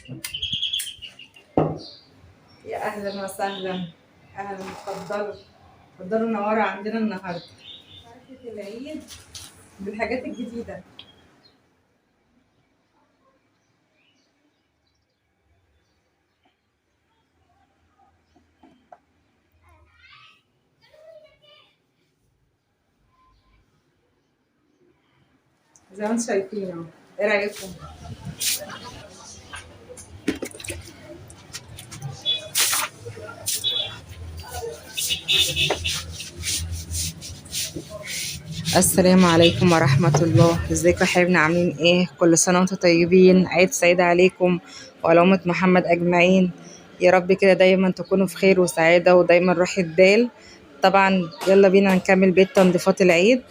يا اهلا وسهلا، اهلا، اتفضلوا اتفضلوا، نوروا عندنا النهارده فرحة العيد بالحاجات الجديدة. زي ما انتم شايفين اهو، ايه رايكم؟ السلام عليكم ورحمة الله. ازيكم يا حبايبنا، عاملين ايه؟ كل سنة وانتم طيبين، عيد سعيد عليكم وعلى أمة محمد أجمعين يا رب. كده دايما تكونوا في خير وسعادة ودايما راحة بال. طبعا يلا بينا نكمل بيت تنظيفات العيد.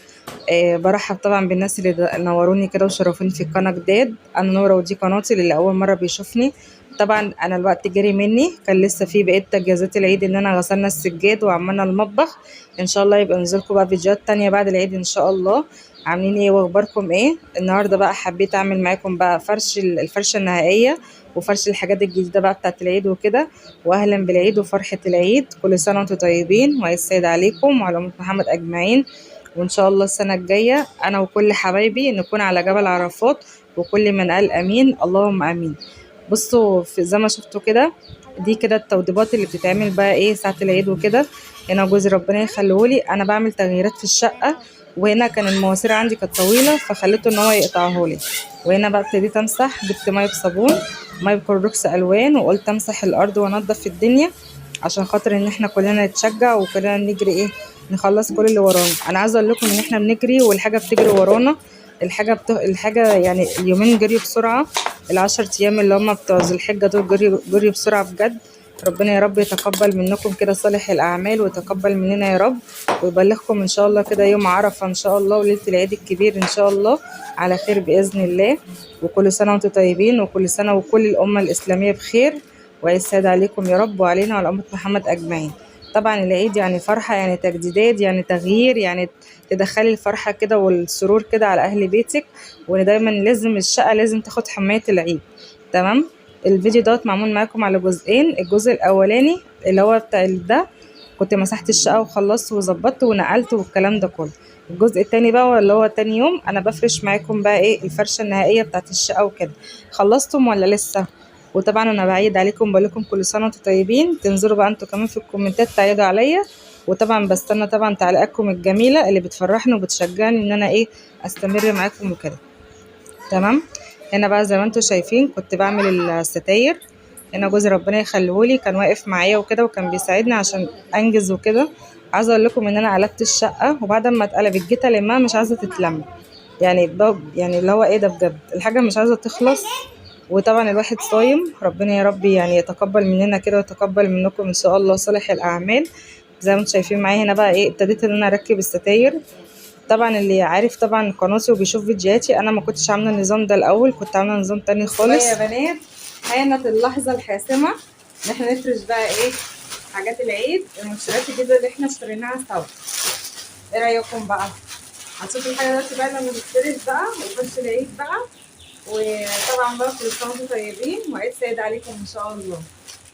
برحب طبعا بالناس اللي نوروني كده وشرفوني في القناة جداد. انا نورة ودي قناتي للي اول مرة بيشوفني. طبعا انا الوقت جري مني، كان لسه في بقية تجهيزات العيد ان انا غسلنا السجاد وعملنا المطبخ. ان شاء الله يبقى ننزلكم بقى فيديوهات تانية بعد العيد ان شاء الله. عاملين ايه واخباركم ايه؟ النهارده بقى حبيت اعمل معاكم بقى فرش الفرشة النهائية وفرش الحاجات الجديدة بقى بتاعت العيد وكده. واهلا بالعيد وفرحه العيد، كل سنة وانتم طيبين وعيد سعيد عليكم وعلى امه محمد اجمعين. وان شاء الله السنة الجاية انا وكل حبايبي نكون على جبل عرفات، وكل من قال امين اللهم امين. بصوا في زي ما شفتوا كده، دي كده التوضيبات اللي بتتعمل بقى ايه ساعة العيد وكده. هنا جوزي ربنا يخليهولي، انا بعمل تغييرات في الشقة، وهنا كان المواسير عندي كانت طويلة فخليته ان هو يقطعهولي. وهنا بقى ابتديت امسح، جبت مية بصابون، مية بكلوركس الوان، وقلت امسح الارض وانضف الدنيا عشان خاطر ان احنا كلنا نتشجع وكلنا نجري ايه نخلص كل اللي ورانا. انا عايزه اقول لكم ان احنا بنجري والحاجة بتجري ورانا، الحاجة يعني اليومين جريوا بسرعة، ال10 ايام اللي هم بتوع ذو الحجة دول جريوا بسرعة بجد. ربنا يا رب يتقبل منكم كده صالح الاعمال ويتقبل مننا يا رب، ويبلغكم ان شاء الله كده يوم عرفه ان شاء الله وليلة العيد الكبير ان شاء الله على خير باذن الله. وكل سنة وانتم طيبين، وكل سنة وكل الامة الاسلامية بخير، وعيد سعيد عليكم يا رب وعلينا وعلى امه محمد اجمعين. طبعا العيد يعني فرحه، يعني تجديدات، يعني تغيير، يعني تدخلي الفرحة كده والسرور كده على اهل بيتك. وان دايما لازم الشقة لازم تاخد حماية العيد. تمام، الفيديو دوت معمول معاكم على جزئين. الجزء الاولاني اللي هو بتاع ده كنت مسحت الشقة وخلصت وظبطت ونقلت والكلام ده كله. الجزء التاني بقى اللي هو تاني يوم انا بفرش معاكم بقى ايه الفرشة النهائية بتاعت الشقة وكده. خلصتم ولا لسه؟ وطبعا انا بعيد عليكم بقول لكم كل سنة وانتم طيبين. تنزلوا بقى انتوا كمان في الكومنتات تعيدوا عليا، وطبعا بستنى طبعا تعليقاتكم الجميلة اللي بتفرحني وبتشجعني ان انا ايه استمر معاكم وكده. تمام، هنا بقى زي ما انتم شايفين كنت بعمل الستاير. هنا جوزي ربنا يخليهولي كان واقف معايا وكده، وكان بيساعدني عشان انجز وكده. عايزه اقول لكم ان انا قلبت الشقة، وبعد ما اتقلبت جيت المها مش عايزه تتلم، يعني يعني اللي هو ايه ده بجد، الحاجة مش عايزه تخلص. وطبعا الواحد صايم، ربنا يا رب يعني يتقبل مننا كده ويتقبل منكم ان شاء الله صالح الاعمال. زي ما انتم شايفين معايا هنا بقى ايه ابتديت ان انا اركب الستاير. طبعا اللي عارف طبعا قناتي وبيشوف فيديوهاتي، انا ما كنتش عامله النظام ده الاول، كنت عامله نظام تاني خالص. يا بنات حانت اللحظة الحاسمة ان احنا نفرش بقى ايه حاجات العيد، المشتريات الجديدة اللي احنا اشتريناها سوا. ايه رايكم بقى؟ هتشوفوا الحاجة دلوقتي بقى لما نفرش بقى وفرش العيد بقى. وطبعا بقى كل سنة وانتم طيبين وعيد سعيد عليكم ان شاء الله.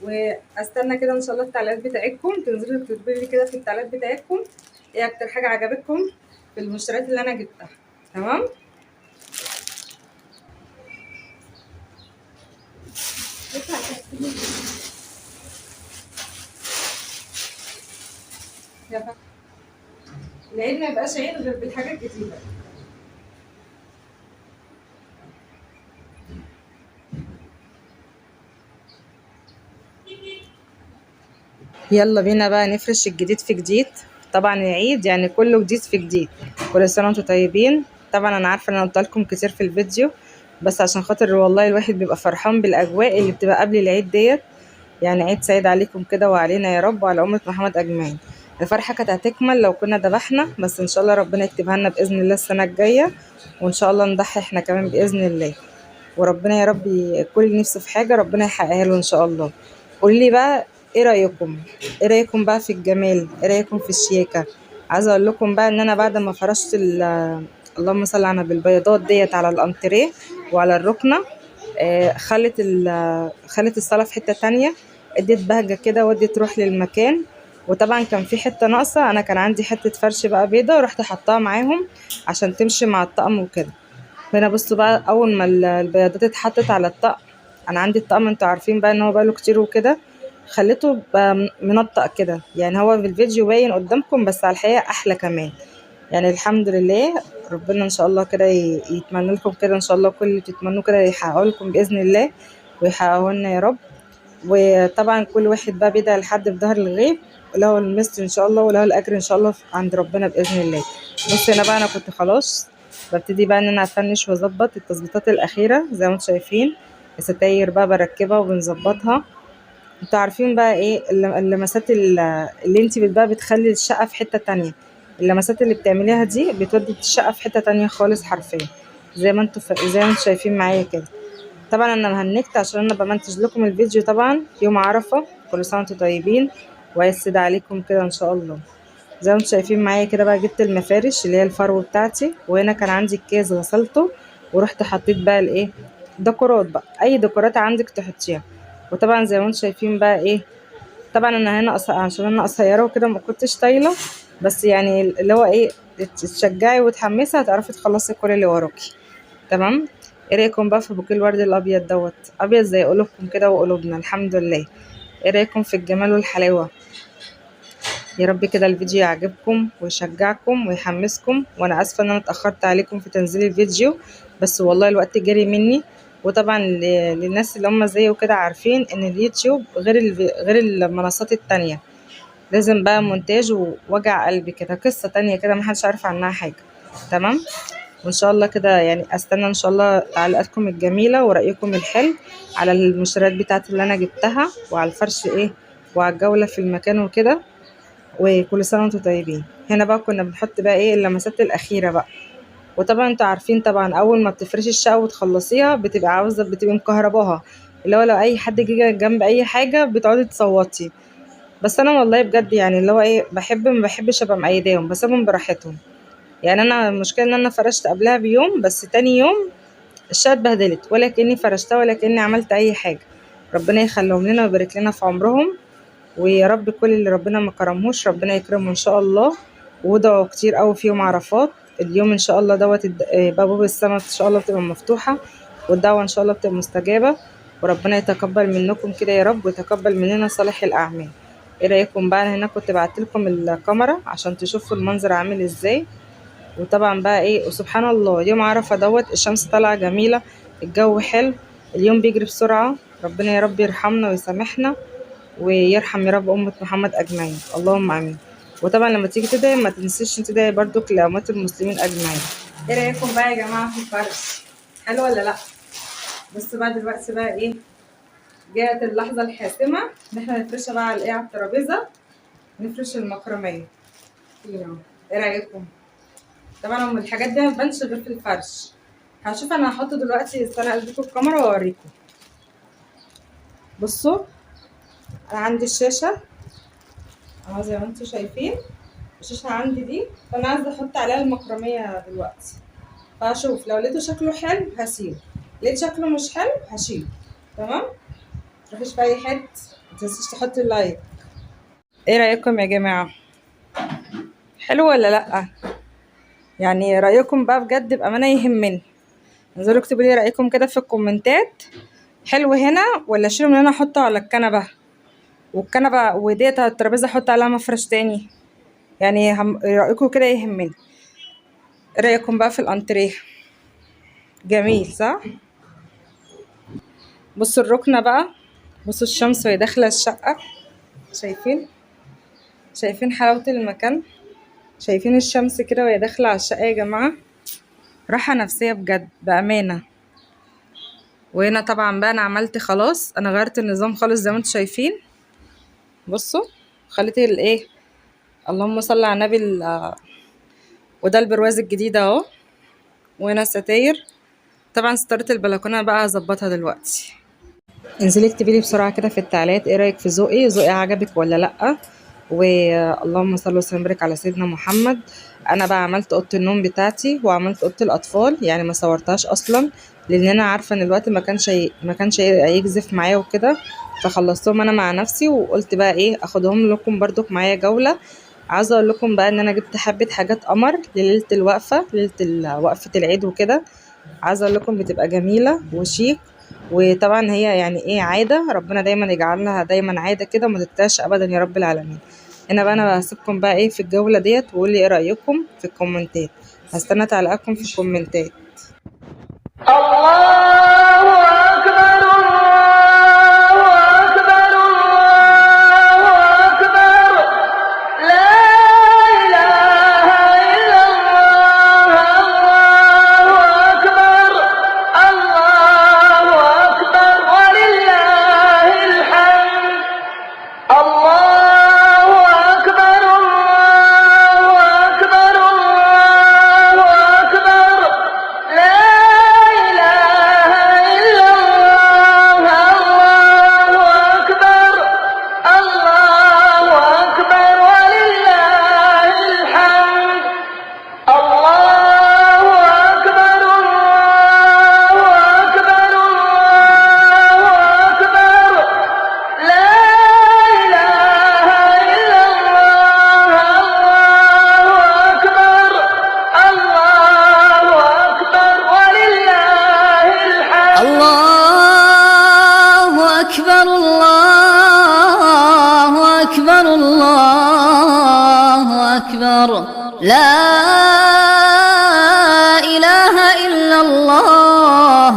واستنى كده ان شاء الله التعليقات بتاعتكم، تنزلوا تكتبوا لي كده في التعليقات بتاعتكم ايه اكتر حاجة عجبتكم في المشتريات اللي انا جبتها. تمام، العيد ما يبقاش عيد غير بالحاجات الجديدة. يلا بينا بقى نفرش الجديد في جديد. طبعا العيد يعني كله جديد في جديد. كل سنة وانتم طيبين. طبعا انا عارفه ان انا قلت لكم كتير في الفيديو، بس عشان خاطر والله الواحد بيبقى فرحان بالاجواء اللي بتبقى قبل العيد ديت. يعني عيد سعيد عليكم كده وعلينا يا رب وعلى امه محمد اجمعين. الفرحة كانت هتكمل لو كنا ذبحنا، بس ان شاء الله ربنا يكتبها لنا باذن الله السنة الجاية، وان شاء الله نضحي احنا كمان باذن الله. وربنا يا رب كل اللي نفسه في حاجة ربنا يحققها له ان شاء الله. قولي لي بقى ايه رايكم؟ ايه رايكم بقى في الجمال؟ ايه رايكم في الشياكه؟ عايزه اقول لكم بقى ان انا بعد ما فرشت اللهم صل على النبي البيضات ديت على الانتريه وعلى الركنه، خلت الصاله في حتة تانية، اديت بهجة كده واديت روح للمكان. وطبعا كان في حتة ناقصه، انا كان عندي حتة فرش بقى بيضة رحت حطاها معاهم عشان تمشي مع الطقم وكده. هنا بصوا بقى اول ما البياضات اتحطت على الطقم، انا عندي الطقم انتوا عارفين بقى ان هو بقاله كتير وكده، خليته بقى منطق كده، يعني هو في الفيديو باين قدامكم بس على الحقيقة احلى كمان. يعني الحمد لله ربنا ان شاء الله كده يتمنى لكم كده ان شاء الله كل اللي تتمنوه كده يحققه لكم باذن الله ويحققه لنا يا رب. وطبعا كل واحد بقى بيدعي لحد بظهر الغيب، له المثل ان شاء الله وله الاجر ان شاء الله عند ربنا باذن الله. بصوا هنا بقى انا كنت خلاص ببتدي بقى ان انا افنش واظبط التظبيطات الاخيرة زي ما انتم شايفين، الستاير بقى بركبها وبنظبطها. انتوا عارفين بقى ايه اللمسات اللي انت بقى بتخلي الشقة في حتة تانية، اللمسات اللي بتعمليها دي بتودي الشقة في حتة تانية خالص حرفيا، زي ما انتوا شايفين معايا كده. طبعا انا مهنكت عشان انا بمنتج لكم الفيديو طبعا يوم عرفه، كل سنة وانتم طيبين ويسد عليكم كده ان شاء الله. زي ما انتم شايفين معايا كده بقى جبت المفارش اللي هي الفرو بتاعتي، وهنا كان عندي الكاس غسلته ورحت حطيت بقى الايه ديكورات بقى، اي ديكورات عندك تحطيها. وطبعا زي ما انتم شايفين بقى ايه، طبعا انا هنا عشان انا قصيرة وكده ما كنتش طايله، بس يعني اللي هو ايه تشجعي وتحمسي هتعرفي تخلصي كل اللي وراكي. تمام. ايه رايكم بقى في بوكيه الورد الابيض دوت، ابيض زي قلوبكم كده وقلوبنا الحمد لله. ايه رايكم في الجمال والحلاوه؟ يا رب كده الفيديو يعجبكم ويشجعكم ويحمسكم. وانا اسفه ان انا اتاخرت عليكم في تنزيل الفيديو، بس والله الوقت جري مني. وطبعا للناس اللي هم زيي وكده عارفين ان اليوتيوب غير المنصات التانية، لازم بقى مونتاج ووجع قلب كده، قصة تانية كده محدش عارف عنها حاجة. تمام. وان شاء الله كده يعني استنى ان شاء الله تعليقاتكم الجميلة ورايكم الحلو على المشتريات بتاعتي اللي انا جبتها، وعلى الفرش ايه، وعلى الجولة في المكان وكده. وكل سنة وانتم طيبين. هنا بقى كنا بنحط بقى ايه اللمسات الاخيرة بقى. وطبعا انتوا عارفين طبعا اول ما بتفرشي الشقة وتخلصيها بتبقى عاوزه، بتبقي مكهرباها، اللي هو لو اي حد جه جنب اي حاجة بتقعدي تصوتي. بس انا والله بجد يعني اللي هو ايه بحب، ما بحبش ابقى مقيداهم، بسيبهم براحتهم. يعني انا المشكلة ان انا فرشت قبلها بيوم، بس تاني يوم الشقة اتبهدلت، ولا كاني فرشتها ولا كاني عملت اي حاجة. ربنا يخليهم لنا ويبارك لنا في عمرهم، ويا رب كل اللي ربنا ما كرمهوش ربنا يكرمه ان شاء الله. وادعوا كتير قوي في يوم عرفات، اليوم ان شاء الله دوت باب السماء ان شاء الله بتبقى مفتوحة، والدعوة ان شاء الله بتبقى مستجابة، وربنا يتقبل منكم كده يا رب، ويتقبل مننا صالح الاعمال. ايه رايكم بقى؟ انا هنا كنت بعت لكم الكاميرا عشان تشوفوا المنظر عامل ازاي. وطبعا بقى ايه، وسبحان الله يوم عرفه دوت الشمس طالعه جميلة، الجو حلو، اليوم بيجري بسرعة. ربنا يا رب يرحمنا ويسامحنا ويرحم يا رب أمة محمد أجمعين، اللهم آمين. وطبعا لما تيجي تدعي ما تنسيش تدعي برضو لأمة المسلمين أجمعين. ايه رأيكم بقى يا جماعة في الفرش؟ حلو ولا لأ؟ بصوا بقى دلوقتي بقى ايه، جاءت اللحظة الحاسمة إن احنا نفرشها بقى على ايه، على الترابيزة، نفرش المكرمية. ايه رأيكم؟ طبعا الحاجات دي ما بتبانش غير في الفرش. هشوف انا هحطه دلوقتي، استنى اقلب الكاميرا واوريكم. بصوا انا عندي الشاشة اهو زي ما انتم شايفين، الشاشة عندي دي، فانا عايزه احط عليها المكرميه دلوقتي، فاشوف لو لقيته شكله حلو هسيبه، لقيت شكله مش حلو هشيله. تمام؟ متروحيش في اي حتة، متنسيش تحطي اللايك. ايه رايكم يا جماعة؟ حلو ولا لا؟ يعني رايكم بقى بجد بامانه يهمني. انزلوا اكتبوا لي رايكم كده في الكومنتات، حلو هنا ولا اشيله من هنا احطه على الكنبة، والكنبه وديت على الترابيزة احط عليها مفرش تاني؟ يعني رايكم كده يهمني. ايه رايكم بقى في الانتريه؟ جميل صح؟ بصوا الركنه بقى، بصوا الشمس وهي داخله الشقة، شايفين؟ شايفين حلاوة المكان؟ شايفين الشمس كده وهي داخله على الشقة يا جماعة؟ راحة نفسية بجد بامانه. وهنا طبعا بقى انا عملت خلاص، انا غيرت النظام خالص زي ما انتم شايفين. بصوا خليت الايه، اللهم صل على النبي، وده البرواز الجديد اهو. وهنا ستاير، طبعا ستارة البلكونه بقى هظبطها دلوقتي. انزلي اكتبي لي بسرعة كده في التعليقات ايه رايك في ذوقي، ذوقي عجبك ولا لا؟ واللهم صل وسلم وبارك على سيدنا محمد. انا بقى عملت اوضة النوم بتاعتي وعملت اوضة الاطفال، يعني ما صورتهاش اصلا لان انا عارفه ان الوقت ما كانش هيجزف معايا وكده، فخلصتهم انا مع نفسي وقلت بقى ايه اخدهم لكم برضك معايا جولة. عاوزه اقول لكم بقى ان انا جبت حبه حاجات قمر لليلة الوقفة، ليلة وقفه العيد وكده. عايزه اقول لكم بتبقى جميلة وشيك، وطبعا هي يعني ايه عادة، ربنا دايما يجعلها دايما عادة كده وما تتاش ابدا يا رب العالمين. هنا بقى انا هسيبكم بقى ايه في الجولة ديت، وقولي ايه رايكم في الكومنتات، هستنى تعليقاتكم في الكومنتات. الله أكبر الله أكبر الله أكبر لا إله إلا الله الله أكبر الله أكبر ولله الحمد الله أكبر الله أكبر الله أكبر لا إله إلا الله الله أكبر الله أكبر ولله الحمد الله أكبر الله أكبر الله أكبر لا إله إلا الله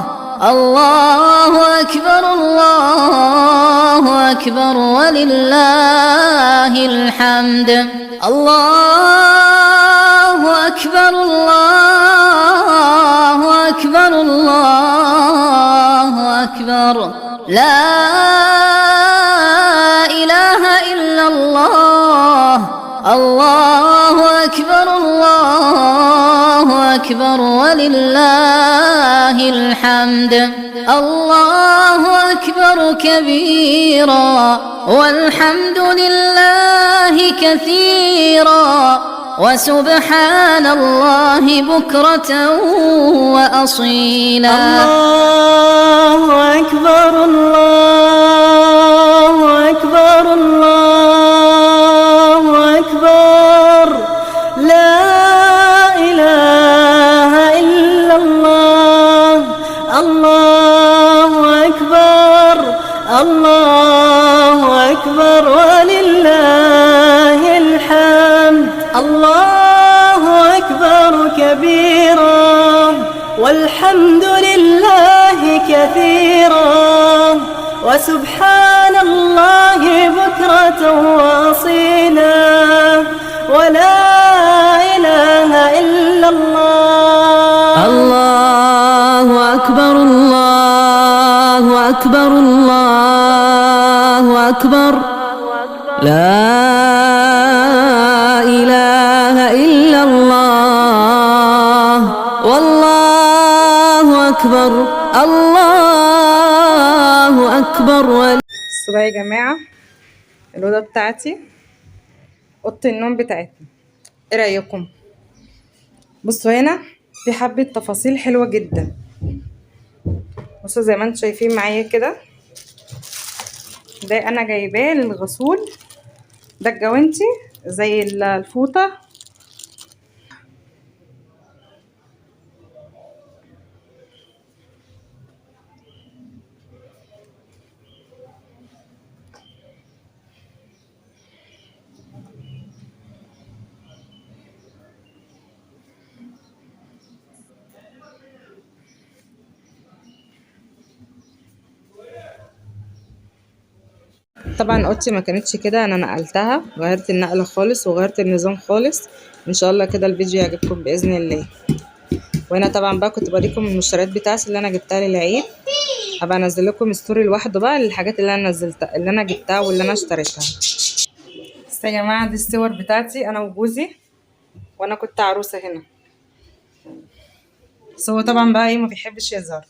الله أكبر الله أكبر ولله الحمد. الله أكبر الله أكبر الله أكبر لا إله إلا الله الله أكبر الله أكبر ولله الحمد الله أكبر الله أكبر الله أكبر لا إله إلا الله الله أكبر الله أكبر ولله الحمد الله أكبر كبيرا والحمد لله كثيرا وسبحان الله بكرة وأصيلا. الله أكبر الله أكبر الله أكبر لا إله إلا الله الله أكبر الله أكبر ولله الحمد الله أكبر كبيرا والحمد لله كثيرا وسبحان الله بكرة وأصيلا ولا إله إلا الله. الله أكبر الله أكبر الله أكبر لا إله إلا الله والله أكبر الله أكبر. بصوا بقى يا جماعة الأوضة بتاعتي، أوضة النوم بتاعتنا، ايه رأيكم؟ بصوا هنا في حبة تفاصيل حلوة جدا. بصوا زي ما انتم شايفين معايا كده، ده انا جايباه للغسول، ده الجوانتي زي الفوطة. طبعا اوضتي ما كانتش كده، انا نقلتها، غيرت النقلة خالص وغيرت النظام خالص. ان شاء الله كده الفيديو يعجبكم باذن الله. وهنا طبعا بقى كنت بوريكم المشتريات بتاعتي اللي انا جبتها للعيد، هبقى انزل لكم story لوحده بقى للحاجات اللي انا نزلتها، اللي انا جبتها واللي انا اشتريتها. بس يا جماعة دي الصور بتاعتي انا وجوزي وانا كنت عروسه هنا، بس هو طبعا بقى ايه ما بيحبش يظهر.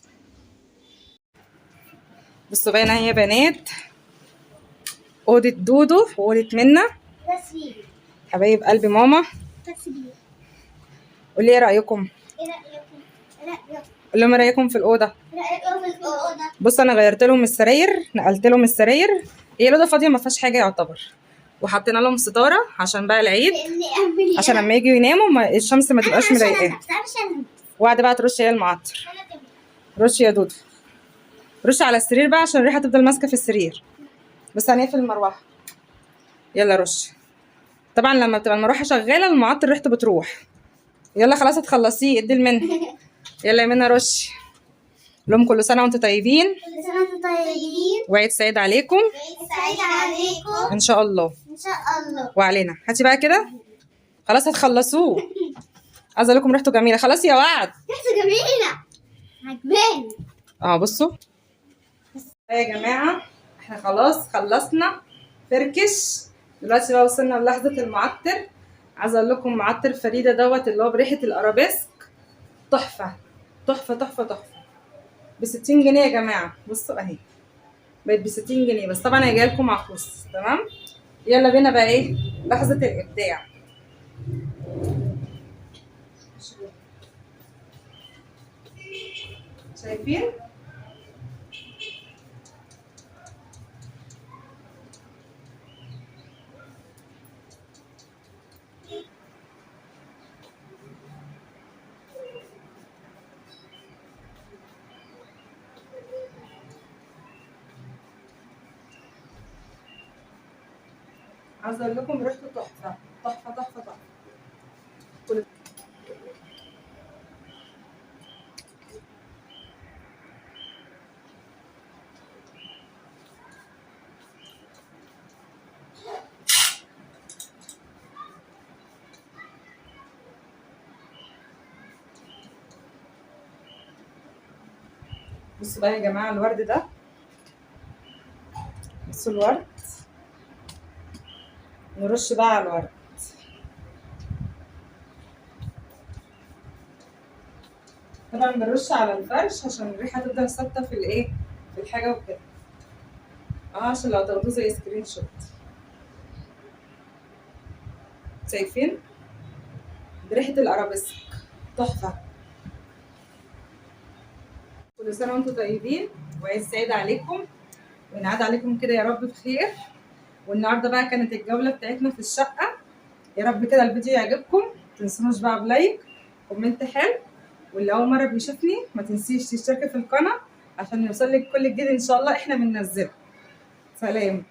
بصوا بقى هنا يا بنات اوضة دودو واوضه منى حبايب قلبي ماما. قولي ايه رايكم؟ ايه رايكم؟ قول لهم رايكم في الاوضة. رأيكم في الأوضة. بص انا غيرت لهم السراير، نقلت لهم السراير. هي الاوضة فاضية ما فيهاش حاجة يعتبر، وحطينا لهم ستارة عشان بقى العيد، عشان لما يجوا يناموا ما الشمس ما تبقاش مضايقاهم. وقعد بقى ترش هي المعطر. رش يا دودو، رش على السرير بقى عشان الريحة تفضل ماسكه في السرير. بس هنقفل المروحة. يلا رش. طبعا لما بتبقى المروحة شغالة المعطر ريحته بتروح. يلا خلاص هتخلصيه، ادي لمنى. يلا يا منى رش. لهم كل سنة وانتم طيبين، كل سنة وانتم طيبين، وعيد سعيد عليكم وعيد سعيد عليكم ان شاء الله إن شاء الله. وعلينا. هاتي بقى كده، خلاص هتخلصوه. عايزه اقول لكم ريحته جميلة. خلاص يا وعد، ريحته جميلة عجباني. بصوا يا جماعة، احنا خلاص خلصنا فركش. دلوقتي بقى وصلنا للحظة المعطر. عايزه اقول لكم معطر فريدة دوت اللي هو بريحه الارابيسك، تحفة تحفة تحفة تحفة، ب60 جنيه يا جماعة. بصوا اهي بقت ب60 جنيه بس، طبعا هي جاية لكم معكوس. تمام، يلا بينا بقى ايه لحظة الابداع. شايفين؟ عايزه اقول لكم ريحته تحفة تحفة تحفة تحفة. بصوا بقى يا جماعة الورد ده، بصوا الورد، نرش بقى على الورد. طبعا بنرش على الفرش عشان الريحة تفضل ثابتة في الايه، في الحاجة وكده، عشان لو تاخدوه زي screenshot. شايفين بريحه الارابيسك تحفة. كل سنة وانتم طيبين، وعيد سعيد عليكم، ونعاد عليكم كده يا رب بخير. والنهارده بقى كانت الجولة بتاعتنا في الشقة. يا رب كده الفيديو يعجبكم، متنسونوش بقى ب like comment حلو، واللي اول مرة بيشوفني ما تنسيش تشتركي في القناة عشان يوصلك كل جديد ان شاء الله احنا بننزله. سلام.